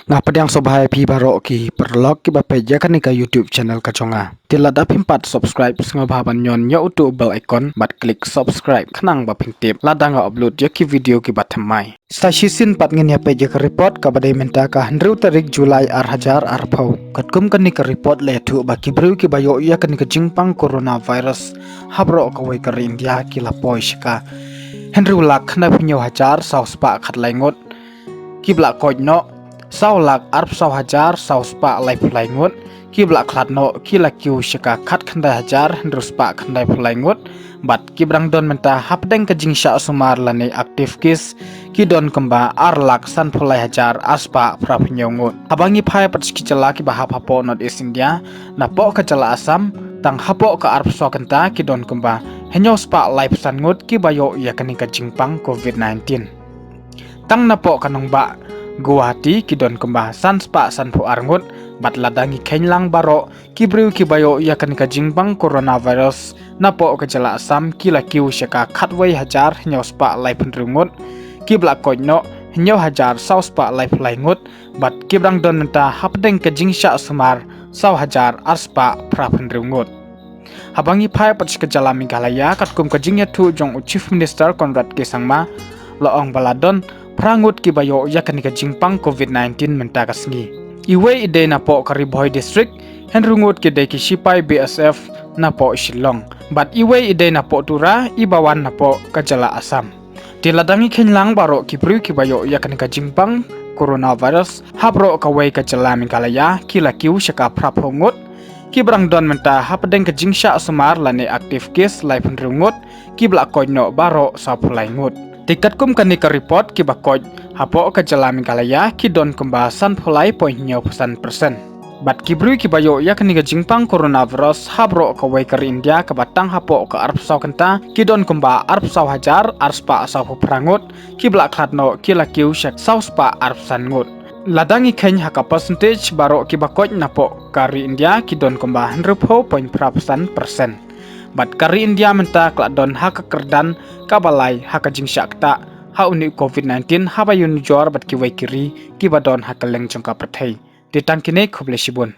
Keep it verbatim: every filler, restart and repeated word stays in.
Nga pdiang sngewbha ïa phi baroh ki paralok kiba peit ïa kane ka YouTube channel ka jong nga. Te lada phim pat subscribe, sngewbha ban ñion ñiew utu u bell icon bad click subscribe khnang ba phin tip lada nga upload ïa ki video kiba thymmai. Sa shisien pat ngin ïa peit ïa ka report kaba dei mynta ka hynriew tarik July ar hajar arphew. Katkum kane ka report la ïathuh ba ki briew kiba ïoh ïa kane ka jingpang coronavirus ha baroh kawei ka ri India ki la poi sha ka hynriew lak khyndai phew hynñiew hajar saw spah khatlai ngut. Kiba la koit noh saw lak arphew saw hajar saw spah laiphew lai ngut. Kiba la khlad noh ki la kiew sha ka khatkhyndai hajar hynriew spah khyndai phew lai ngut. Bad kiba dang don mynta hapdeng ka jingshah sumar lane active case ki don kumba ar lak sanphew lai hajar ar spah phra phew hynñiew ngut. Haba ngi phai pat sha ki jylla kiba hap hapoh North East India, napoh ka jylla Assam, tang hapoh ka arphew saw kynta ki don kumba hynñiew spah laiphew san ngut kiba ïoh ïa kane ka jingpang covid nineteen. Tang napoh ka nongbah Guwahati ki don kumba san spah sanphew ar ngut. Bad lada ngi kheiñ lang baroh ki briew kiba ïoh ïa kane ka jingpang coronavirus napoh ka jylla Assam ki la kiew sha ka khatwei hajar hynñiew spah laiphew hynriew ngut. Kiba la koit noh hynñiew hajar saw spah laiphew lai ngut. Bad kiba dang don mynta hapdeng ka jingshah sumar saw hajar ar spah phra phew hynriew ngut. Haba ngi phai pat sha ka jylla Meghalaya, katkum ka jingïathuh jong u Chief Minister Conrad K Sangma, la ong ba la don phra ngut kiba ïoh ïa kane ka jingpang covid nineteen mynta ka sngi. Iwei i dei napoh ka Ri Bhoi District, hynriew ngut ki dei ki shipai B S F napoh Shillong. Bad iwei i dei napoh Tura, iba wan napoh ka jylla Assam. Te lada ngi kheiñ lang baroh ki briew kiba ïoh ïa kane ka jingpang coronavirus ha baroh kawei ka jylla Meghalaya ki la kiew sha ka phra phew ngut. Kiba dang don mynta hapdeng ka jingshah sumar lane active case laiphew hynriew ngut. Kiba la koit noh baroh saw phew lai ngut. Te katkum kane ka report kiba koit hapoh ka jylla Meghalaya ki don kumba sanphew lai point hynñiew phew san percent. Bad ki briew kiba ïoh ïa kane ka jingpang coronavirus ha baroh kawei ka ri India kaba tang hapoh ka arphew saw kynta ki don kumba arphew saw hajar ar spah saw phew phra ngut. Kiba la khlad noh ki la kiew sha saw spah arphew san ngut. Lada ngi kheiñ ha ka percentage baroh kiba koit napoh ka ri India ki don kumba hynriew phew point phra phew san percent. Bad ka ri India mynta ka la don ha ka kyrdan kaba lai ha ka jingshah ktah ha une u covid nineteen haba ïanujor bad kiwei ki ri kiba don ha kylleng jong ka pyrthei. Te tang kine, khublei shibun.